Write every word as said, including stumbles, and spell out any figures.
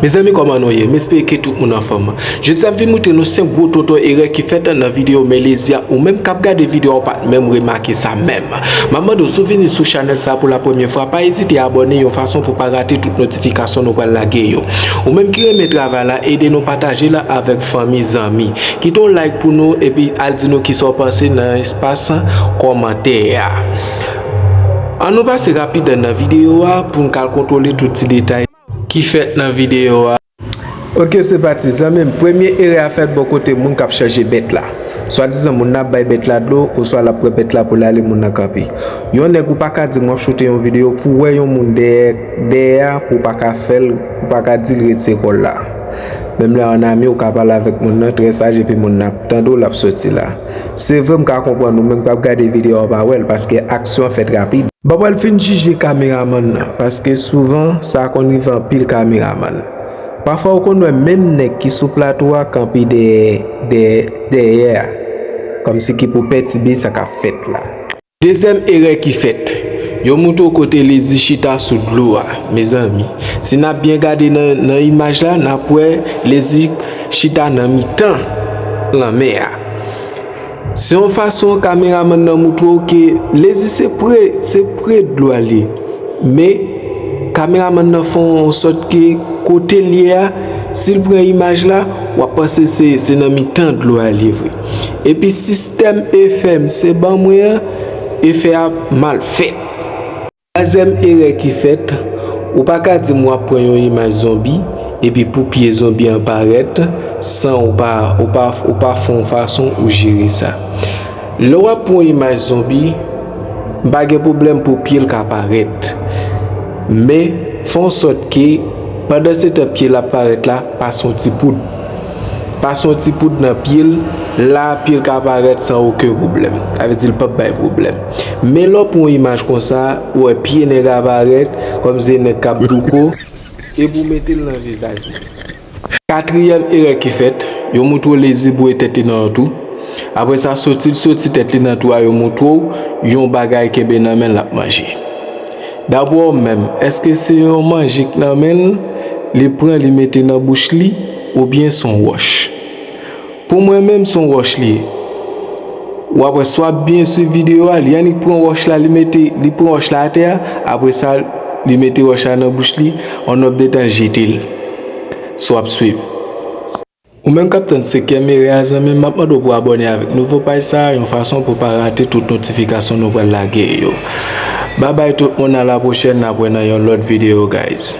Mezanmi, kòman nou ye? M espere ke tout moun anfòm. Jodi a m vin montre nou senk gwo tonton erè ki fèt nan videyo, men lezi a, ou menm k ap gade videyo a, ou pa t menm remake sa menm. M ap mande w, si w vini sou chanèl sa pou la premyè fwa, pa ezite abòne yon fason pou pa rate tout notifikasyon nou pral lage yo. Ou menm ki renmen travay la, ede nou pataje l avèk fanmi, zanmi. Kite yon like pou nou, epi al di nou kisa w panse nan espas kòmantè a. Ann nou pase rapid nan videyo a pou n ka al kontwole tout ti detay ki fèt nan videyo a. Ok, se pati, zanmi m, premye erè a fèt bò kote moun k ap chanje bèt la. Swadizan moun nan ap bay bèt la dlo, oswa l ap pran bèt la pou l ale, moun nan kanpe. Yon nèg, ou pa ka di m w ap choute yon videyo pou w wè yon moun dèyè, dèyè a, pou w pa ka fè l, ou pa ka di l retire kò l la. Menm lè w an ami, ou ka pale avèk moun nan trè saj, epi moun nan ap tande w, l ap soti la. Se vre, m ka konprann ou menm k ap gade videyo a, w pa wè l, paske aksyon an fèt rapid. M pa pral fin jije kameramann nan, paske souvan, sa konn rive anpil kameramann. Pafwa, ou konn wè menm nèg ki sou plato a kanpe dèyè, dèyè, dèyè a, kòmsi ki pou pètibe sa k ap fèt la. Dezyèm erè ki fèt, yo montre w kote Lezi chita sou dlo a, mezanmi. Si n ap byen gade nan, nan imaj la, n ap wè Lezi chita nan mitan lanmè a. Se yon fason kameramann nan montre w ke Lezi se pre, se pre dlo a l ye. Men, kameramann nan fè yon sòt ke kote l ye a, si l pran imaj la, w ap panse se, se nan mitan dlo a l ye vre. Epi sistèm efè m se ban mwen an, efè a mal fèt. Twazyèm erè ki fèt, ou pa ka di m w ap pran yon imaj zonbi, epi pou pye zonbi an parèt, san ou pa, ou pa, ou pa fè yon fason ou jere sa. Lè w ap pran yon imaj zonbi, m pa gen pwoblèm pou pye l ka parèt. Men, fè yon sòt ke, pandan se tan pye l ap parèt la, pase yon ti poud. Pase yon ti poud nan pye l, la pye l ka parèt san okenn pwoblèm. Sa vle di l p ap bay pwoblèm. Men lè w pran yon imaj konsa, ou wè pye nèg a parèt, kòmsi se nèg k ap douko, epi w mete l nan vizaj li. Katriyèm erè ki fèt, yo montre w Lezi boure tèt li nan yon twou. Apre sa, soti l soti tèt li nan twou a, yo montre w yon bagay kenbe nan men l l ap manje. Daprè w menm, èske se yon manje k nan men l, li pran, li mete nan bouch li, oubyen se yon wòch? Pou mwen menm, se yon wòch li ye. W ap wè, si w ap byen swiv videyo a, li annik pran wòch la, li mete, li pran wòch la atè a, apre sa, li mete wòch la nan bouch li, on nòp de tan, l jete l. Si w ap swiv. Ou menm k ap tann senkyèm erè a, zanmi m, m ap mande w pou abòne avèk nouvo paj sa a, yon fason pou pa rate tout notifikasyon nou pral lage yo. Babay tout moun, a la pwochèn, n ap wè nan yon lòt videyo, guys.